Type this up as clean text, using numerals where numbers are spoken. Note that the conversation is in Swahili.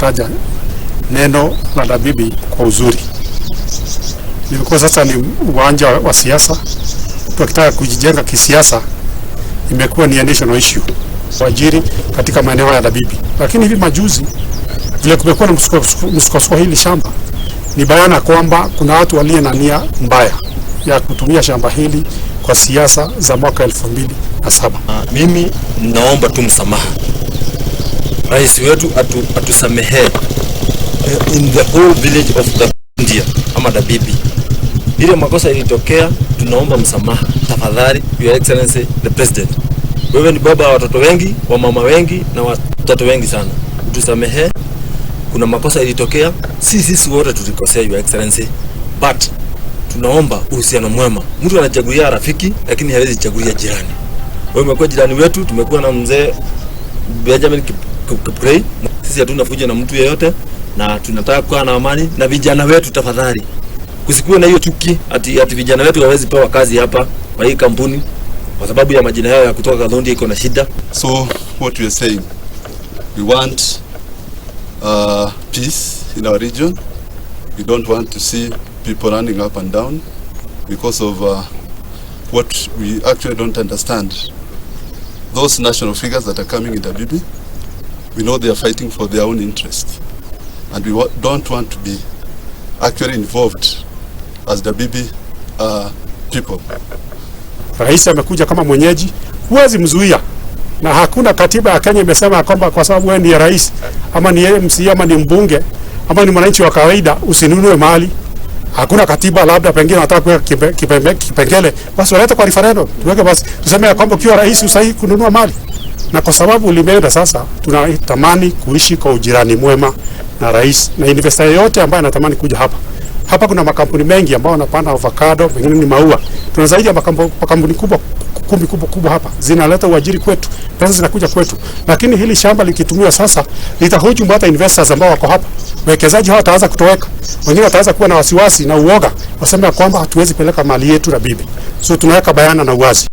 Taja neno la Ndabibi kwa uzuri. Nimekuwa sasa ni uwanja wa siasa, tukitaka kujijenga kisiasa, imekuwa ni national issue waajiri katika maeneo ya Ndabibi, lakini hivi majuzi vile kumekuwa na msukosuko hili shamba, ni bayana kwamba kuna watu walio na nia mbaya ya kutumia shamba hili kwa siasa za mwaka 2007. Mimi naomba tu msamaha, rais wetu atusamehe in the whole village of Gathundia ama Ndabibi. Ile makosa ilitokea, tunaomba msamaha tafadhali, Your Excellency the President. Wewe ni baba wa watoto wengi, wa mama wengi na watoto wengi sana, utusamehe. Kuna makosa ilitokea, si sisi wote tulikosea, Your Excellency, but tunaomba uhusiano mwema. Mtu anachagulia rafiki, lakini hawezi chagulia jirani. Wewe umekuwa jirani wetu, tumekuwa na mzee Benjamin Kipkurui. Sisi hatuna fujo na mtu yeyote, na tunataka kuwa na amani na vijana wetu. Tafadhali, kusikuwe na hiyo chuki ati vijana wetu hawezi pewa kazi hapa kwa hii kampuni kwa sababu ya majina yao ya kutoka Gathundia iko na shida. So what we are saying, we want peace in our region. We don't want to see people running up and down because of what we actually don't understand. Those national figures that are coming in Ndabibi, we know they are fighting for their own interest. And we don't want to be actually involved as Ndabibi people. Rais amekuja kama mwenyeji, huwezi mzuia, na hakuna katiba ya Kenya imesema kwamba kwa sababu wewe ni rais ama ni MCA ama ni mbunge ama ni mwananchi wa kawaida usinunue mali. Hakuna katiba, labda pengine wanataka kuweka kipengele, basi walete kwa referendum, tuweke basi, tuseme ya kwamba ukiwa rais usahi kununua mali. Na kwa sababu limeenda sasa, tunatamani kuishi kwa ujirani mwema na rais na investor yote ambaye anatamani kuja hapa. Hapa kuna makampuni mengi ambao wanapanda avocado, pengine ni maua. Tuna zaidi ya makampuni kubwa 10 kubwa kubwa hapa zinaleta uajiri kwetu, pesa zinakuja kwetu, lakini hili shamba likitumiwa sasa litahujumu hata investors ambao wako hapa. Wekezaji hao wataanza kutoweka, wengine wataanza kuwa na wasiwasi na uoga, waseme kwamba hatuwezi peleka mali yetu Ndabibi. So tunaweka bayana na uwazi.